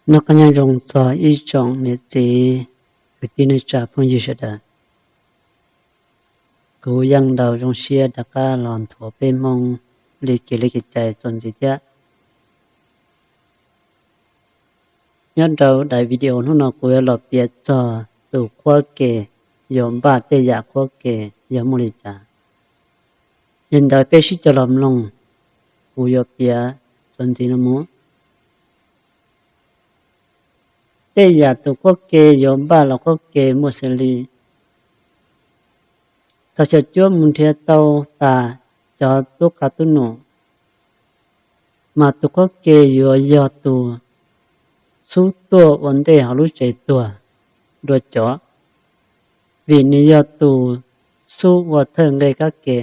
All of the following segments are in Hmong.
Noj qab nyob zoo txog ib tsoom niam txiv kwv tij neej tsa phooj ywg sawv daws. Kuv yeej nrog zoo siab rov qab los nthuav peb Hmoob li kev li kev cai txuas ntxiv thiab. Nyob rau daim video hnub no kuv yuav los piav txog tus qhuab ke yuav npaj tej yam qhuab ke yog muaj li cas. Yog li ntawd peb sib cog los mloog, kuv yuav piav txuas ntxiv no mus. Tej yam tus qhuab ke yuav npaj los qhuab ke muaj xws li: thaum xyom cuab mus nrhiav tau tas cov tub qab tub num, mas tus qhuab ke yuav yog tus xub tuaj ua ntej hauv lub tsev tuag dua cov, vim nws yog tus xub ua thawj nqe kab ke.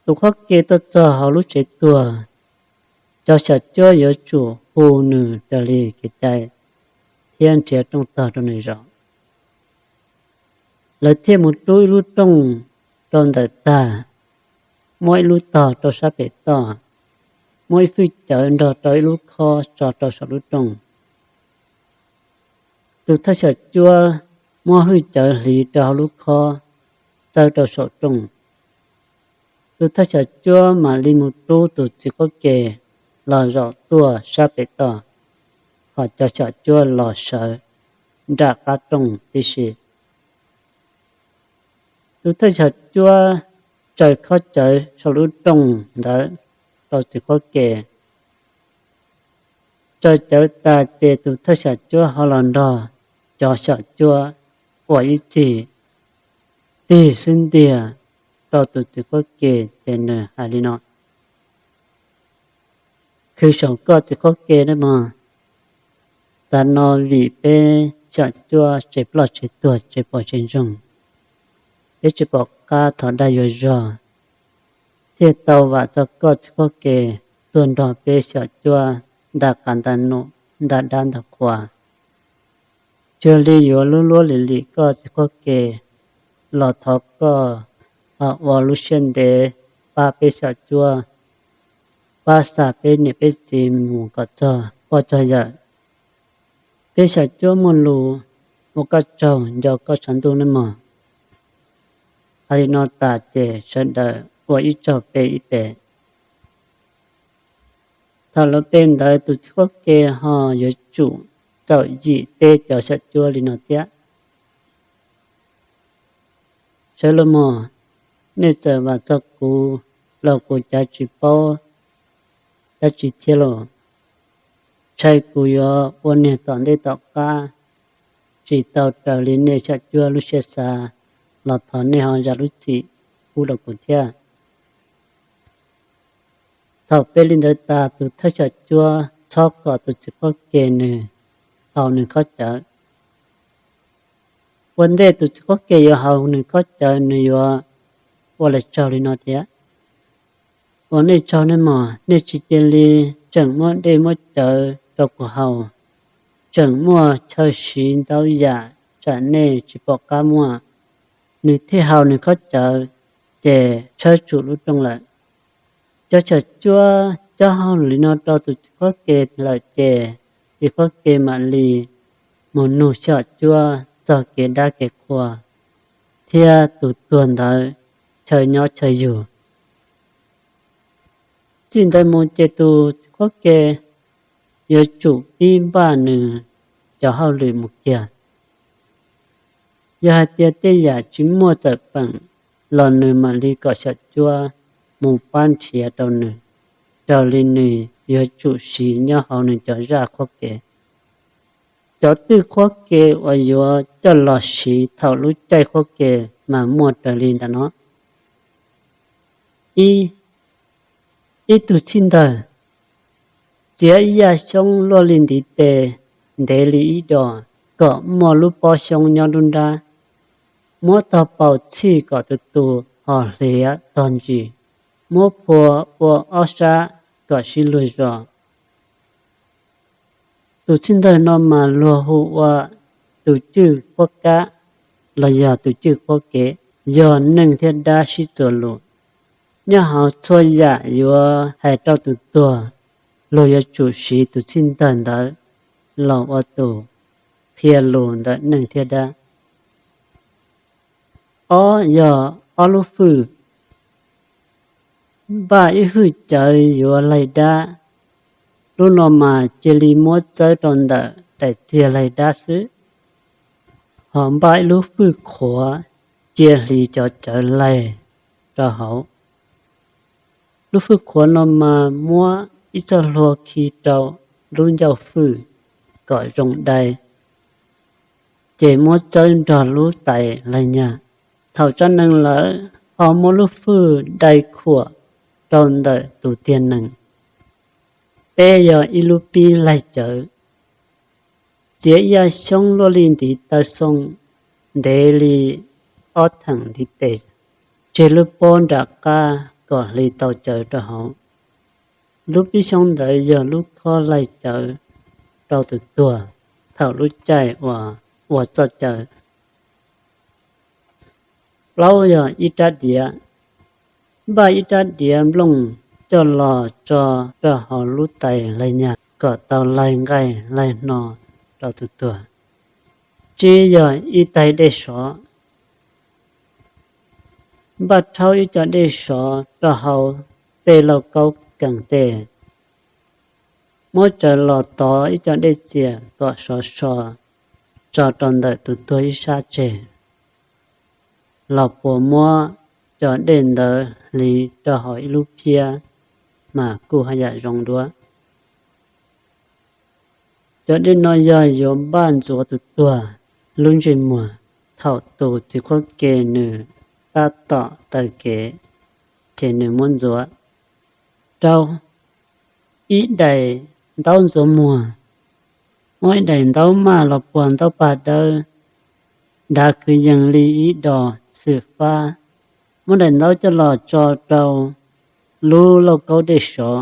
Tus qhuab ke tuaj txog hauv lub tsev tuag, cov xyom cuab yuav tsum hu nws raws li kev cai thiab nrhiav rooj tog rau nws zaum. Lawv thiaj mus rub ib lub rooj rau ntawm tag, muab ib lub tog rau sab pem toj, muab ib hwj cawv nrog rau ib lub khob tso rau saum lub rooj. Tus thawj xyom cuab muab hwj cawv hliv rau hauv lub khob txawb rau saum rooj. Tus thawj xyom cuab mam li mus rub tus txiv qhuab ke los zaum tuaj sab pem toj, hos cov xyom cuab los sawv nram qab rooj tib si. Tus thawj xyom cuab tsaws khob cawv saum lub rooj ntawd rau txiv qhuab ke. Tsaws cawv tas ces tus thawj xyom cuab ho los nrog cov xyom cuab ua ib txhij tig xub ntiag rau tus txiv qhuab ke, ces nws hais li no: Khwv saum koj txiv qhuab ke nawb mog. Tav no vim peb xyom cuab tsev ploj tsev tuag tsev pom tsev ntsoog, peb tsis pom qab thov dag yuav zog, thiaj tau vam txog koj txiv qhuab ke tuaj nrog peb xyom cuab nta qav nta num, nta dab nta qhua. Cuag li yuav luab luab lim lim koj txiv qhuab ke, los thov koj ua lub siab ntev pab peb xyom cuab, pab xa peb niam peb txiv mus kom txog poj txog yawm. Peb xyom cuab muaj lus ua koj tsaug nco koj tshav ntuj nawb mog. Hais li no tas ces sawv daws ua ib tsaug pe ib pe. Thaum lawv pe ntawd tus txiv qhuab ke ho yuav tsum txawm yim teb cov xyom cuab li no thiab: Sawv los mog, nej txawm vam txog kuv los kuv cav tsis paub dab tsi thiab lauj. Ntshai kuv yuav ua niag tom ntej tom qab tsis tau raws li nej xyom cuab lub siab xav, los thov nej ho zam lub txim pub rau kuv thiab. Thaum pe li ntawd tas tus thawj xyom cuab txhob kom tus txiv qhuab ke nws haus nws khob cawv. Ua ntej tus txiv qhuab ke yuav haus nws khob cawv nws yuav ua lawv tsaug li no thiab: Ua nej tsaug nej mog, nej tsis cia li tseem muab dej muab cawv rau kuv haus, tseem muaj chaw siv ntau yam tsam nej tsis pom qab muaj. Nws thiaj haus nws khob cawv ces tshawb tsum lub rooj lawm. Cov xyom cuab cob hauj lwm li no rau tus txiv qhuab ke lawm ces txiv qhuab ke mam li mus nug xyom cuab txog kev dab kev qhua thiab tus tuag ntawd chaw nyob chaw yug. Txij ntawd mus ces tus txiv qhuab ke yuav tsum pib npaj nws cov hauj lwm mus kiag. Yog hais tias tej yam tsis muaj txawm peem los nws mam li kom xyom cuab mus pab nrhiav rau nws, raws li nws yuav tsum siv nyob hauv nws cov zaj qhuab ke. Cov twj qhuab ke uas yuav coj los siv thaum lub caij qhuab ke mas muaj raws li ntawm no. Ib, ib tug txhij ntawg, txiav ib yaj xyoob luaj li ntiv tes, ntev li ib dos, kom muaj lub pob xyoob nyob nruab nrab. Muab tog paus txhij kom tus tus ho hliav tog ntsis, muab phua ua ob sab kom sib luag zos. Tus txhij ntawg no mas luag hu ua tus cwj qhuab kab los yog tus cwj qhuab kev, yog neeg thiab dab sib txuas lus. Nyob hauv txhua yam yuav hais rau tus tuag, luag yuav tsum siv tus txij ntawm ntawd los ua tus qhia lus ntawm neeg thiab dab. Ob yog ob lub fwj, npaj ib hwj cawv yuav laig dab. Lub no mas cia li muab txawb rau ntawm daim txiag laig dab xwb, ho npaj ib lub fwj qhuav cia hli cov cawv laig rau hauv. Lub fwj qhuav no mas muab ib txoj hlua khi rau lub ncauj fwj kom zoo dai, ces muab txawb nrog lub tais laig nyag. Thaum tso nees lawm ho muab lub fwj dai khuam rau ntawm tus tiag nees. Peb yog ib lub pib laig cawv, txiav ib yam xyoob luaj li ntiv taw xoo, ntev li ob theem ntiv tes, tseg lub pob nram qab kom hli tau cawv rau hauv. Lub pib xyoob ntawd yog lub khob laig cawv rau tus tuag thaum lub caij uas ua txoj cawv. Plaub yog ib rab diav, npaj ib rab diav nplooj coj los tso rau hauv lub tais laig nyag kom tau laig nqaij laig hno rau tus tuag. Tsib yog ib tais dej sov, npaj rhaub ib co dej sov rau hauv tej lauj kaub kees tej, muab tsaws los tov ib co dej txias kom sov so tso rau ntawm tus tuag ib sab tseg, los puas muab cov dej ntawd hliv rau hauv ib lub phiab mas kuj haj yam zoo dua. Cov dej no yog yuav npaj ntxuav tus tuag lub ntsej muag thaum tus txiv qhuab ke nws tab tom taw kev, ces nws muab ntxuav. Rau ib daim ntaub ntxuav muag, muab ib daim ntaub maj los puas ntaub pag dawb, dav kwv yees li ib dos xwm fab, muab daim ntaub coj los tso rau lub lauj kaub dej sov.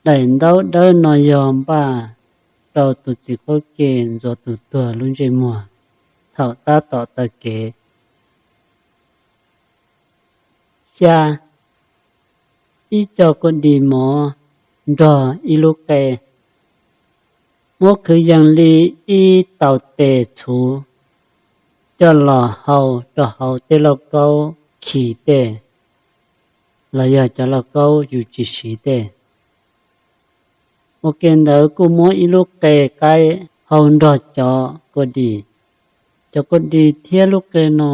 Daim ntaub dawb no yog npaj rau tus txiv qhuab ke ntxuav tus tuag lub ntsej muag thaum tab tom taw kev. Xya, ib co kua dis mov nrog ib lub qe, muab kwv yees li ib tau tes txhuv coj los hau rau hauv tej lauj kaub khi tej los yog cov lauj kaub yus tsis siv tej. Ua ke ntawd kuj muab ib lub qe qaib hau nrog cov kua dis. Cov kua dis thiab lub qe no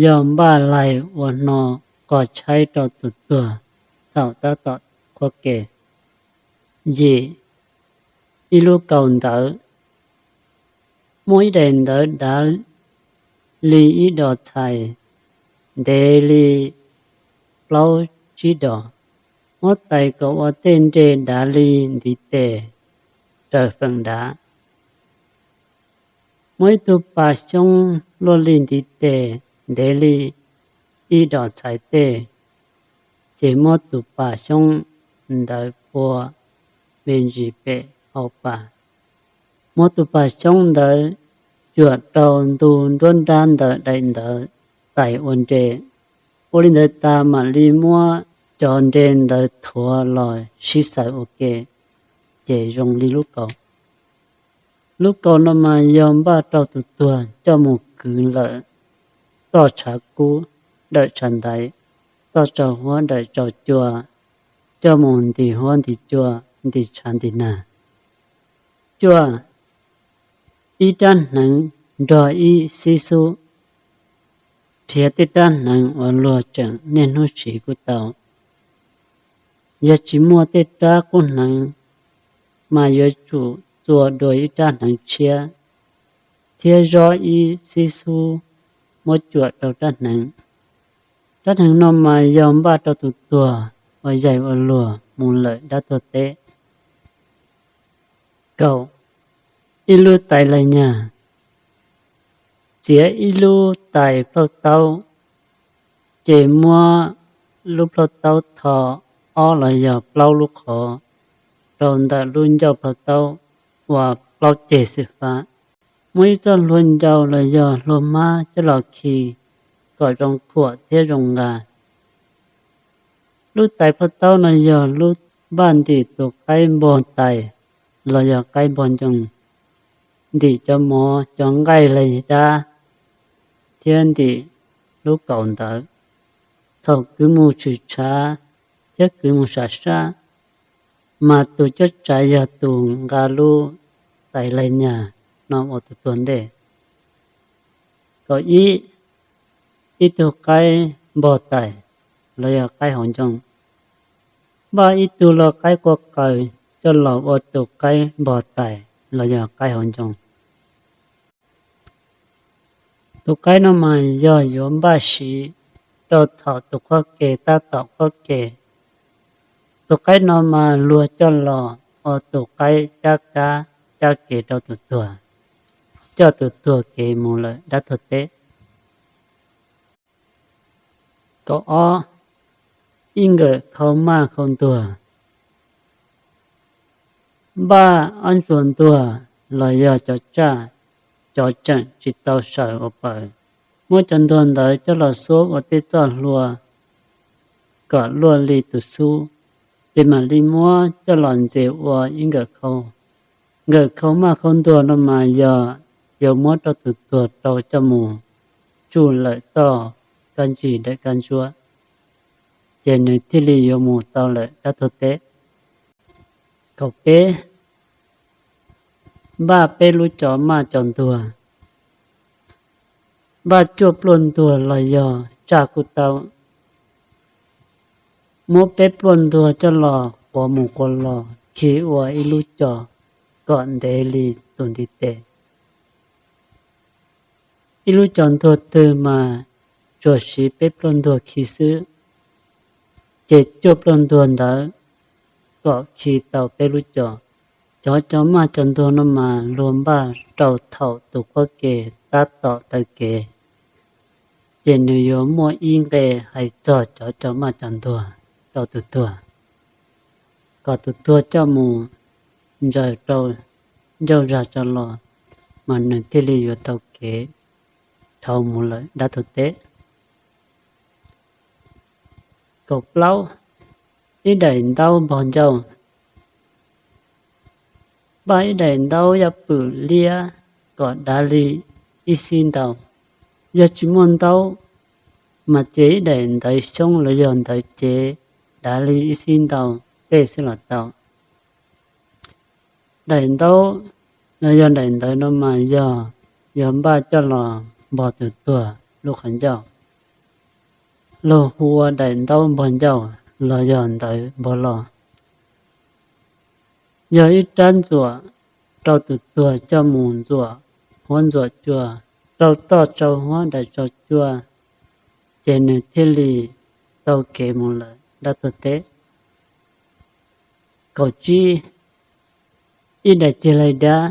yog npaj laig ua hno qos tshaib rau tus tuag thaum tab tom qhuab ke. Yim, ib lub kaus ntawv, muaj ib daim ntawv dav li ib dos txhais, ntev li plaub tsib dos, muab tais kom ua tej nres dav li ntiv tes raws feem dav. Muaj ib tug pas xyoob luaj li ntiv tes, ntev li ib dos txhais tej, ces muab tus pas xyoob ntawd pua me ntsis pem hauv pas. Muab tus pas xyoob ntawd cuam rau ntu nruab nrab ntawm daim ntawv tais ua nres. Ua li ntawd tas mam li muab cov nres ntawd thuav los sib xaws ua ke, ces zoo li lub kaus. Lub kaus no mas yog npaj rau tus tuag coj mus kwv lawm toj tshav kub dawm tshav ntaiv, toj tsau huab dawm tsau cua, coj mus ntim huab ntim cua, ntim tshav ntim nag. Cuaj, ib rab hneev nrog ib xib xub, nrhiav tej rab hneev uas luag tseem niaj hnub siv kuj tau. Yog tsis muaj tej rab qub hneev, mas yuav tsum txua dua ib rab hneev tshiab, thiab zob ib xib xub muab cuam rau rab hneev. Rab hneev no mas yog npaj rau tus tuag uas yaim ua luag mus lawm dab tuag teb. Kaum, ib lub tais laig nyag, txiav ib lub tais plhaub taub, ces muab lub plhaub taub tho ob los yog plaub lub qhov rau ntawm lub ncauj plhaub taub ua plaub ceg xwm fab. Muab ib txoj hlua ncau los yog hlua hmab coj los khi kom zoo khuam thiab zoo nqa. Lub tais plhaub taub no yog lub Npaj ntim tus qaib npog tais los yog qaib npog ncoo, ntim cov mov cov nqaij hlais dab, thiab ntim lub kaus ntawd. Thaum kwv mus tshwm tshav thiab kwv mus sam sab, mas tus coj tshav yog tus nqa lub tais hlais nyag no ua tus tuag ntej. Kaum ib, ib tug qaib npog tais los yog qaib hauv ncoo. Npaj ib tug lau qaib quaj qaws coj los ua tus qaib npog tais los yog qaib hauv ncoo. Tus qaib no mas yog yuav npaj siv rau thaum tus qhuab ke tab tom qhuab ke. Tus qaib no mas luag coj los ua tus qaib cab kab cab kev rau tus tuag, coj tus tuag kev mus lawm dab tuag teb. Kaum ob, ib nkawm khau maj khau ntuag. Npaj ob ntsuag ntuag los yog cov tsaj, cov tseem tsis tau sawm ua paws, muab cov ntuag ntawd coj los xuab ua tej txoj hlua kom luaj li tus xub, ces mam li muab coj los ntxias ua ib nkawm khau. Nkawm khau maj khau ntuag no mas yog yuav muab rau tus tuag rau coj mus tsuj lawm toj kab ntsig daim kab ntsuab, ces nws thiaj li yuav mus tau lawm dab tuag teb. Kaum peb, npaj peb lub cov maj cov ntuag. Npaj cuaj pluaj ntuag los yog tsaj kuj tau, muab peb pluaj ntuag coj los quav mus quav los khi ua ib lub cos kom ntev li tus ntiv tes. Ib lub cos ntuag twg mas tsuas siv peb pluaj ntuag khi xwb, ces cuaj pluaj ntuag ntawd kom khi tau peb lub cos. Cov cov maj cov ntuag no mas luag npaj rau thaum tus qhuab ke tab tom taw kev, ces nws yuav muaj ib nqe hais txog cov cov maj cov ntuag rau tus tuag, kom tus tuag coj mus ntsaws rau ncauj zag tso los, mas nws thiaj li yuav tau kev dhau mus lawm dab tuag teb. Kaum plaub, ib daim ntaub npog ncauj. Npaj ib daim ntaub yaj pwm liab kom dav li ib xib ntaus. Yog tsis muaj ntaub, mas txiav ib daim ntawv xyoob los yog ntawv cev dav li ib xib ntaus tej xwb los tau. Daim ntaub los yog daim ntawv no mas yog yuav npaj coj los npog tus tuag lub qhov ncauj, luag hu ua daim ntaub npog ncauj los yog ntawv npog los. Yog ib rab ntxuam rau tus tuag coj mus ntxuam huab ntxuam cua, rau toj tsau huab daim tsau cua, ces nws thiaj li tau kev mus lawm dab tuag teb. Kaum tsib, ib daim ceg laig dab.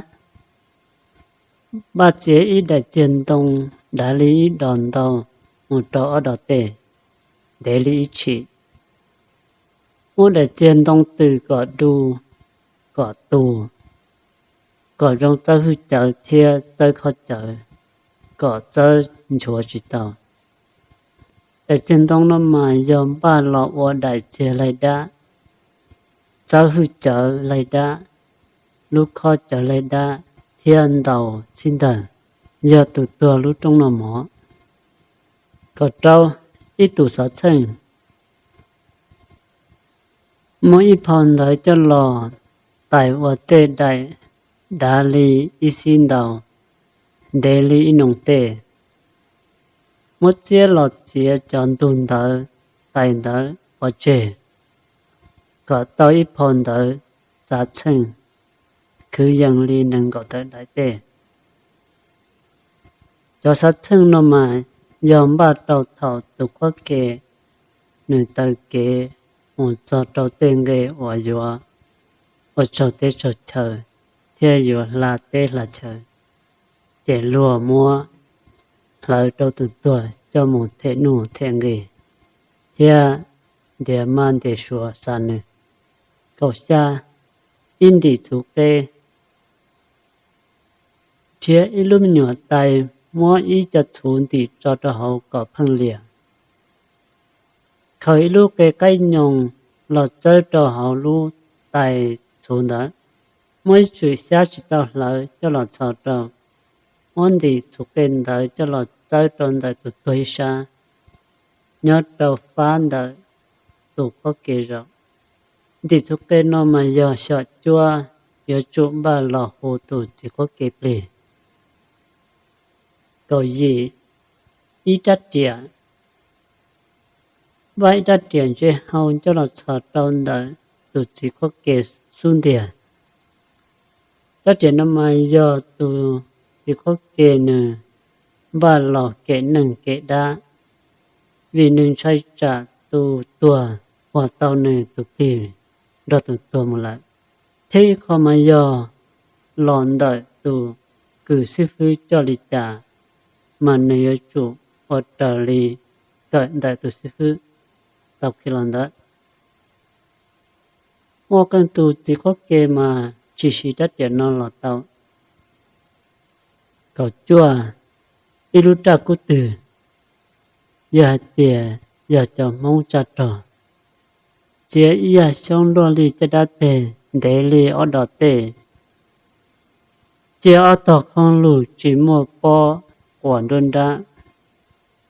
Npaj txiav ib daim ceg ntoo dav li ib dos ntau mus rau ob dos tej, ntev li ib tshim. Muab daim ceg ntoo tws kom du, kom tu, kom zoo txawb hwj cawv thiab txawb khob cawv, kom txawb nchuav tsis tau. Daim ceg ntoo no mas yog npaj los ua daim ceg laig dab, txawb hwj cawv laig dab, lub khob cawv laig dab thiab ntaus txhib ntawg, yog tus tuag lub rooj noj mov. Kaum rau, ib tus xov txheej. Muab ib phau ntawv coj los tais ua tej daim dav li ib xib ntaus, ntev li ib noo tej. Muab txiab los txiav cov ntug ntawv tais ntawd pov tseg, kom tau ib phau ntawv xov txheej khwv yees li nees nkaum tawm daim tej. Cov xov txheej no mas yog npaj rau thaum tus qhuab ke nws taw kev mus txog rau tej nqe uas yuav ua tsaug teb tsaug chaw thiab yuav hla teb hla chaw, ces luag muab hlawv rau tus tuag coj mus them nuj them nqis thiab ntiav maj ntiav suav xa nws. Kaum xya, ib ntim txhuv qeb. Nrhiav ib lub me nyuam tais, muab ib co txhuv ntim tso rau hauv kom pheej lias. Khaws ib lub qe qaib nyoos los txawb rau hauv lub tais txhuv ntawd. Muab ib tsum xyab tsis tau hlawv coj los txhos rau. Muab ntim txhuv qe ntawd coj los txawb rau ntawm tus tuag ib sab, nyob rau fab ntawm tus qhuab ke zaum. Ntim txhuv qe no mas yog xyom cuab yuav tsum npaj los hu tus txiv qhuab ke plig. Kaum yim, ib rab riam. Npaj ib rab riam ntse hau coj los txhos rau ntawm tus txiv qhuab ke xub ntiag. Rab riam no mas yog tus txiv qhuab ke nws npaj los kem neeg kem dab, vim nws ntshai tsam tus tuag puag tau nws tus plig nrog tus tuag mus lawm. Thiab ib qho mas yog los ntawm tus kws xib fwb coj li cas, mas nws yuav tsum ua raws li kawm ntawm tus xib fwb tau khi los ntawd. Muaj qee tus txiv qhuab ke mas tsis siv rab riam no los tau. Kaum cuaj, ib lub raj kub twg. Yog hais tias yog cov Hmoob tsa rog, txiav ib yam xyoob luaj li caj dab teg ntev li ob dos tej, cia ob tog khoob lug tsis muaj pob quas nruab nrab,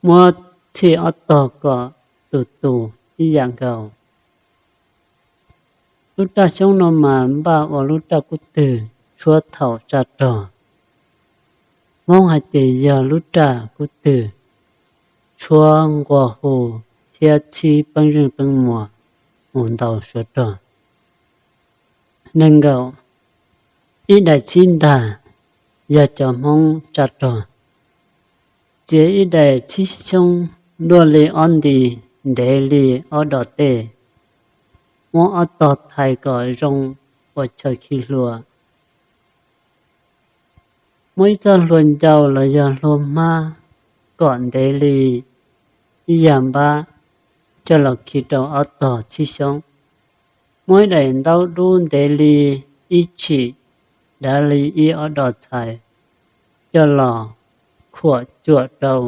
muab txhij ob tog kom tus tus ib yam nkaus. Lub raj xyoob no mas npaj ua lub raj kub twg tshuab thaum tsa rog. Hmoob hais tias yog lub raj kub twg tshuab nqua hu thiab txhib peeb zeej peeb muas mus ntaus suav rog. Nees nkaum, ib daim txhib ntag. Yog cov Hmoob tsa rog, txiav ib daim txhib xyoob luaj li ob nti, ntev li ob dos tej, muab ob tog thais kom zoo ua chaw khi hlua. Muab ib txoj hlua ncau los yog hlua hmab kom ntev li ib yam npab coj los khi rau ob tog txhib xyoob. Muab ib daim ntaub dub ntev li ib tshim, dav li ib ob dos txhais coj los khuam cuam rau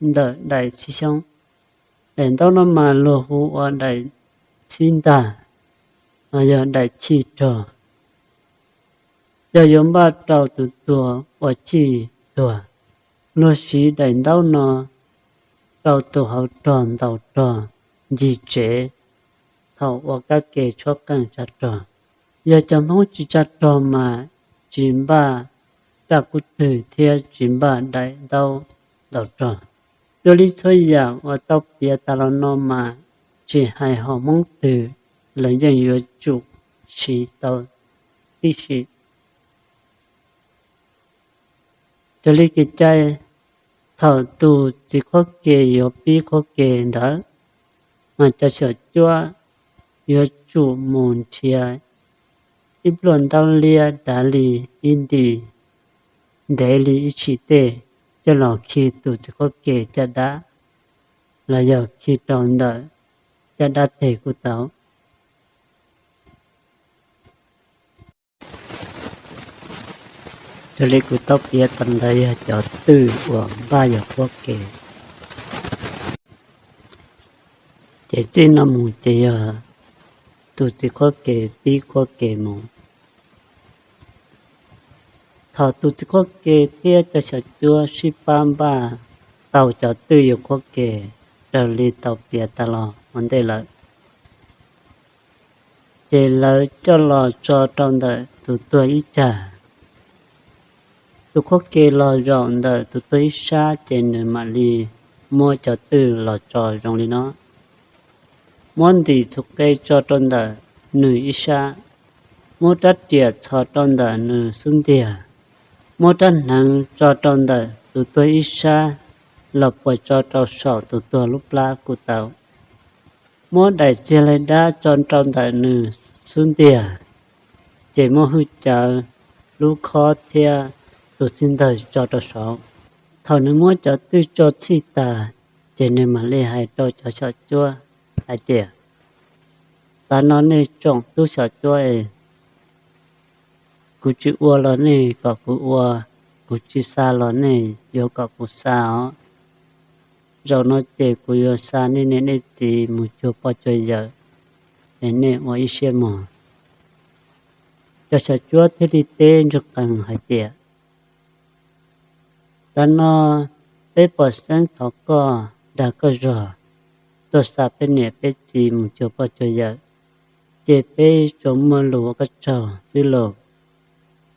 ntawm daim txhib xyoob. Daim ntaub no mas luag hu ua daim txhib ntag, los yog daim chij rog. Yog yuav npaj rau tus tuag ua chij tuag, luag siv daim ntaub no rau tus hauv rog ntaus rog ncig tsev thaum ua kab ke tshuab qeej tsa rog. Yog cov Hmoob tsis tsa rog mas tsis npaj raj kub twg thiab tsis npaj daim ntaub ntaus rog. Dua li txhua yam uas tau piav tas los no mas tsis hais hom Hmoob twg los yeej yuav tsum siv tau tib si. Raws li kev cai, thaum tus txiv qhuab ke yuav pib qhuab ke ntawd, mas cov xyom cuab yuav tsum mus nrhiav ib pluaj ntaub liab dav li ib nti, ntev li ib tshim tej, coj los khi tus txiv qhuab ke caj dab, los yog khi rau ntawm caj dab teg kuj tau. Raws li kuv tau piav tas ntawd yog cov twj uas npaj yog qhuab ke. Ces txij no mus ces yog tus txiv qhuab ke pib qhuab ke mus. Thaum tus txiv qhuab ke thiab cov xyom cuab sib pab npaj tau cov twj yuav qhuab ke raws li tau piav tas los ua ntej lawm, ces lawv coj los tso rau ntawm tus tuag ib cag. Tus qhuab ke los zaum ntawm tus tuag ib sab ces nws mam li muab cov twj los tso zoo li no. Muab ntim txhus qe tso rau ntawm nws ib sab, muab rab riam txhos rau ntawm nws xub ntiag, muab rab hneev tso rau ntawm tus tuag ib sab los puas tso rau saum tus tuag lub plab kuj tau. Muab daim txiag laig dab tso rau ntawm nws xub ntiag, ces muab hwj cawv, lub khob thiab tus txiv ntawg tso rau saud. Thaum nws muab cov twj tso txhij tas, ces nws mam li hais rau cov xyom cuab hais tias, tav no nej tsoom tub xyom cuab es, kuv tsis ua los nej kom kuv ua, kuv tsis xa los nej yuav kom kuv xa os. Zaum no ces kuv yuav xa nej niam nej txiv mus cuag pog cuag yawm, es nej ua ib siab mog. Cov xyom cuab thiaj li teb ntsuag qees hais tias, Tav no peb pom xeeb thov koj dag koj zog tuaj xa peb niam peb txiv mus cuag pog cuag yawm, ces peb tsuas muaj lus ua koj tsaug xwb lauj.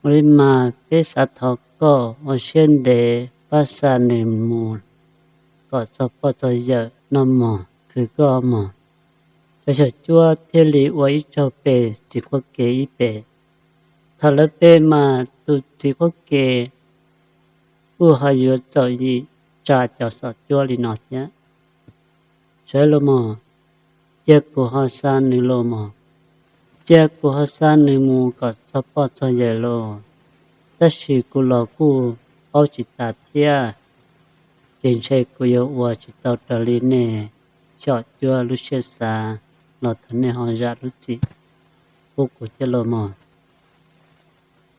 Ua li mas peb xav thov koj ua siab ntev pab xa nws mus kom txog pog txog yawm no mog, khwv koj mog. Cov xyom cuab thiaj li ua ib tsaug pe txiv qhuab ke ib pe. Thaum lawv pe mas tus txiv qhuab ke kuj ho yuav txaum yim tsa cov xyom cuab li no thiab, Sawv los mog, cia kuv ho xa nws los mog, cia kuv ho xa nws mus kom txog pog txog yawm lauj, tab sis kuv los kuj paub tsis tas thiab, ces ntshe kuv yuav ua tsis tau raws li nej xyom cuab lub siab xav los thov nej ho zam lub txim pub kuv thiab lauj mog.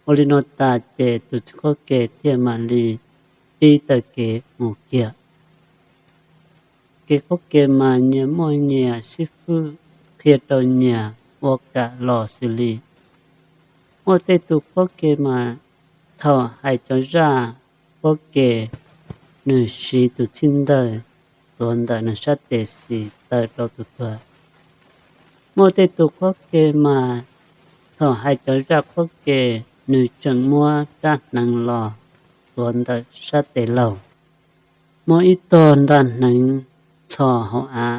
Ua li no tas ces tus txiv qhuab ke thiaj mam li pib taw kev mus kiag. Kev qhuab ke mas nyias muaj nyias xib fwb qhia rau nyias ua kam los xws li. Muaj tej tus qhuab ke mas thaum hais cov zaj qhuab ke, nws siv tus txij ntawg tuav ntawm nws sab tes xis taw rau tus tuag. Muaj tej tus qhuab ke mas thaum hais cov zaj qhuab ke, nws tseem muab rab hneev los tuav ntawm sab tes laug. Muaj ib tog nta hneev txhos hauv av,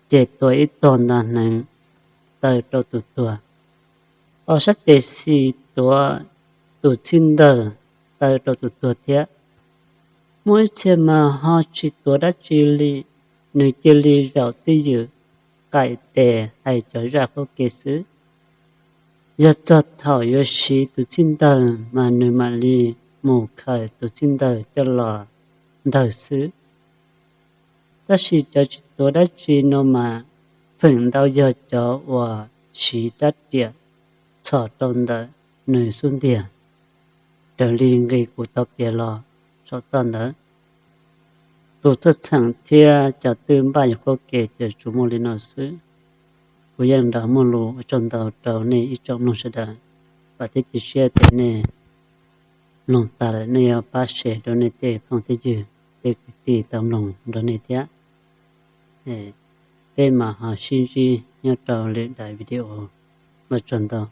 ces tuav ib tog nta hneev taw rau tus tuag. Ho sab tes xis tuav tus txij ntawg taw rau tus tuag thiab. Muaj ib txhia mas ho tsis tuav dab tsi li, nws cia li zaum twj ywm qaim tes hais cov zaj qhuab ke xwb. Yog txog thaum yuav siv tus txij ntawg mas nws mam li mus khaws tus txij ntawg coj los ntawg xwb. Tab sis cov tsis tuav dab tsi no mas feem ntau yog cov uas siv rab riam txhos rau ntawm nws xub ntiag, raws li nqi kuv tau piav los saum toj ntawd. Tus txhawj txheem thiab cov twb npaj yuav qhuab ke ces tsuas muaj li no xwb. Kuv yeej nrog muaj lus ua tsaug ntau rau nej ib tsoom mloog sawv daws, vam thiab cia siab tias nej mloog tas lawm nej yuav pab share rau nej tej phooj tej ywg, tej kwv tij tau mloog nrog nej thiab. Peb mam ho sib ntsib nyob rau lwm daim video. Ua tsaug ntau.